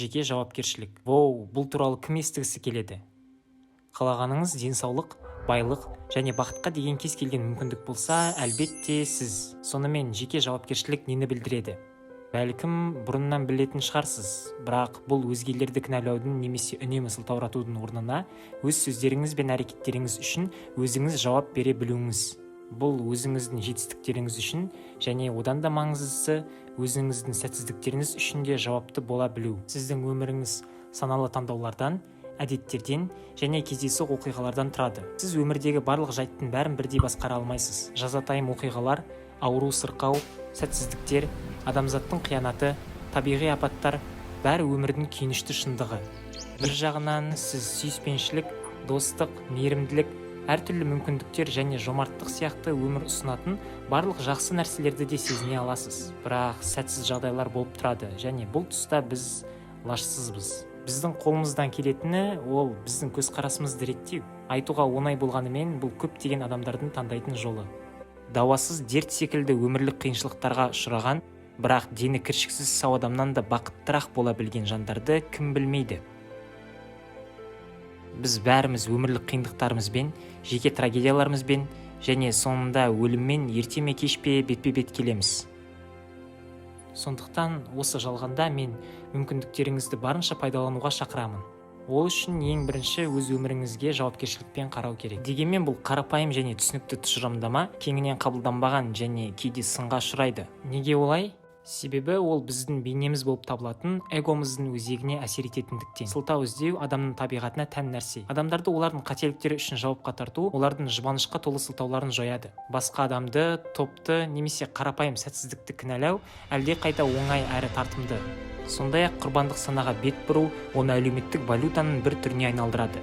Жеке жауапкершілік. Воу, бұл туралы кім естігісі келеді? Қалағаныңыз денсаулық, байлық және бақытқа деген кез келген мүмкіндік болса, әлбетте, сіз. Сонымен, жеке жауапкершілік нені білдіреді? Бәлкім, бұрыннан білетін шығарсыз, бірақ бұл өзгелерді кінәлаудың немесе үнемі сылтауратудың орнына өз сөздеріңіз бен әрекеттеріңіз үшін өзіңіз жауап бере білуіңіз. Бұл өзіңіздің жетістіктеріңіз үшін және одан да маңыздысы, өзіңіздің сәтсіздіктеріңіз үшін де жауапты бола білу. Сіздің өміріңіз саналы таңдаулардан, әдеттерден және кездейсоқ оқиғалардан тұрады. Сіз өмірдегі барлық жайттың бәрін бірдей басқара алмайсыз. Жазатайым оқиғалар, ауру сырқау, сәтсіздіктер, адамзаттың қиянаты, табиғи апаттар – бәрі өмірдің күйінішті шындығы. Бір жағынан, сіз сүйіспеншілік, достық, мейірімділік, әртүрлі мүмкіндіктер және жомарттық сияқты өмір ұсынатын барлық жақсы нәрселерді де сезіне аласыз. Бірақ сәтсіз жағдайлар болып тұрады және бұл тұста біз лажсызбыз. Біздің қолымыздан келетіні – ол біздің көзқарасымызды реттеу. Айтуға оңай болғанымен, бұл көптеген адамдардың таңдайтын жолы. Дауасыз дерт секілді өмірлік қиыншылықтарға ұшыраған, бірақ дені кіршіксіз сау адамнан да бақыттырақ бола білген жандарды кім білмейді? Біз бәріміз өмірлік қиындықтарымызбен, жеке трагедияларымызбен және соңында өліммен ерте ме, кеш пе бетпе-бет келеміз. Сондықтан осы жалғанда мен мүмкіндіктеріңізді барынша пайдалануға шақырамын. Ол үшін ең бірінші өз өміріңізге жауапкершілікпен қарау керек. Дегенмен бұл қарапайым және түсінікті тұжырымдама кеңінен қабылданбаған және кейде сынға ұшырайды. Неге олай? Себебі ол біздің бейнеміз болып табылатын эгомыздың өзегіне әсер ететіндіктен. Сылтау іздеу адамның табиғатына тән нәрсе. Адамдарды олардың қателіктері үшін жауапқа тарту олардың жұбанышқа толы сылтауларын жояды. Басқа адамды, топты немесе қарапайым сәтсіздікті кінәлау әлдеқайда оңай әрі тартымды. Сондай-ақ құрбандық санаға бет бұру оны әлеуметтік валютаның бір түріне айналдырады.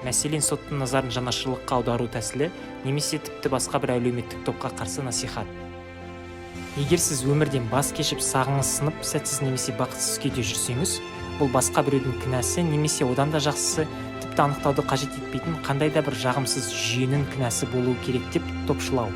Мәселен, соттың назарын жанашырлыққа аудару тәсілі немесе тіпті басқа бір әлеуметтік топқа қарсы насихат. Егер сіз өмірден баз кешіп, сағыңыз сынып, сәтсіз немесе бақытсыз күйде жүрсеңіз, бұл басқа біреудің кінәсі немесе одан да жақсысы, тіпті анықтауды қажет етпейтін қандай да бір жағымсыз жүйенің кінәсі болуы керек деп топшылау.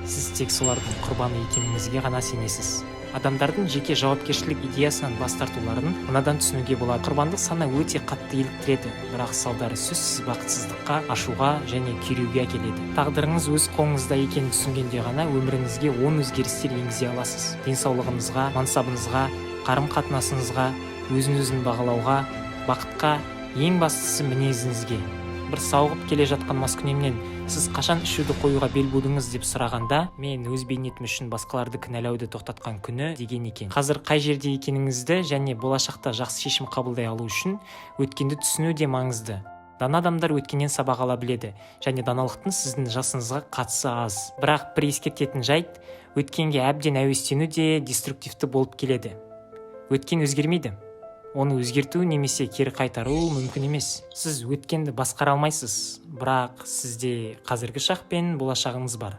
Сіз тек солардың құрбаны екеніңізге ғана сенесіз. Адамдардың жеке жауапкершілік идеясынан бас тартуларын мынадан түсінуге болады: құрбандық сана өте қатты еліктіреді, бірақ салдары сөзсіз бақытсыздыққа, ашуға және күйреуге әкеледі. Тағдырыңыз өз қолыңызда екенін түсінгенде ғана өміріңізге оң өзгерістер енгізе аласыз: денсаулығыңызға, мансабыңызға, қарым қатынасыңызға, өзін өзін бағалауға, бақытқа, ең бастысы, мінезіңізге. Бір сауығып келе жатқан маскүнемнен «Сіз қашан ішуді қоюға бел будыңыз?» деп сұрағанда, «Мен өз бейнетім үшін басқаларды кінәлауды тоқтатқан күні» деген екен. Қазір қай жерде екеніңізді және болашақта жақсы шешім қабылдай алу үшін өткенді түсіну де маңызды. Дана адамдар өткеннен сабақ ала біледі және даналықтың сіздің жасыңызға қатысы аз. Бірақ бір ескертетін жайт: өткенге әбден әуестену де деструктивті болып келеді. Өткен өзгермейді, оны өзгерту немесе кері қайтару мүмкін емес. Сіз өткенді басқара алмайсыз, бірақ сізде қазіргі шақ пен болашағыңыз бар.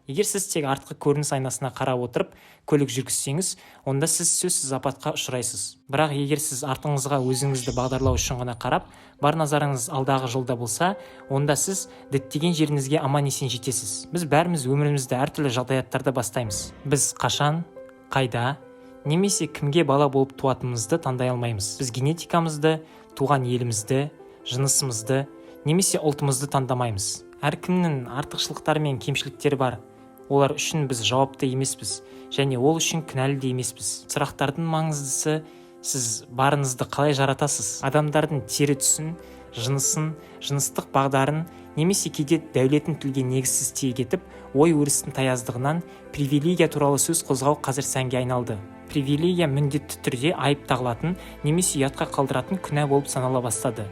Егер сіз тек артқы көрініс айнасына қарап отырып көлік жүргізсеңіз, онда сіз сөзсіз апатқа ұшырайсыз. Бірақ егер сіз артыңызға өзіңізді бағдарлау үшін ғана қарап, бар назарыңыз алдағы жолда болса, онда сіз діттеген жеріңізге аман есен жетесіз. Біз бәріміз өмірімізді әртүрлі жағдаяттарда бастаймыз. Біз қашан, қайда немесе кімге бала болып туатынымызды таңдай алмаймыз. Біз генетикамызды, туған елімізді, жынысымызды немесе ұлтымызды таңдамаймыз. Әркімнің артықшылықтары мен кемшіліктері бар. Олар үшін біз жауапты емеспіз және ол үшін кінәлі де емеспіз. Сұрақтардың маңыздысы – сіз барыңызды қалай жаратасыз? Адамдардың тері түсін, жынысын, жыныстық бағдарын немесе кейде дәулетін тілге негізсіз тиек етіп, ой өрістің таяздығынан привилегия туралы сөз қозғау қазір сәнге айналды. Привилегия міндетті түрде айып тағылатын немесе ұятқа қалдыратын күнә болып санала бастады.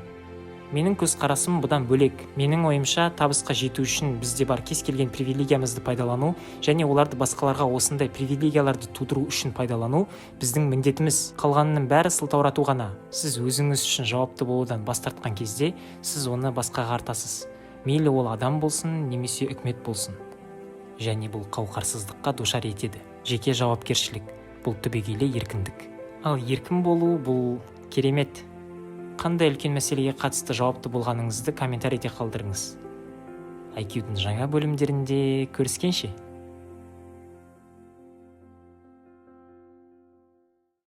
Менің көзқарасым бұдан бөлек. Менің ойымша, табысқа жету үшін бізде бар кез келген привилегиямызды пайдалану және оларды басқаларға осындай привилегияларды тудыру үшін пайдалану біздің міндетіміз. Қалғанының бәрі сылтаурату ғана. Сіз өзіңіз үшін жауапты болудан бас тартқан кезде, сіз оны басқаға артасыз, мейлі ол адам болсын немесе үкімет болсын, және бұл қауқарсыздыққа душар етеді. Жеке жауапкершілік – бұл түбегейлі еркіндік, ал еркін болу – бұл керемет. Қандай үлкен мәселеге қатысты жауапты болғаныңызды комментарийде қалдырыңыз. IQ-дің жаңа бөлімдерінде көріскенше!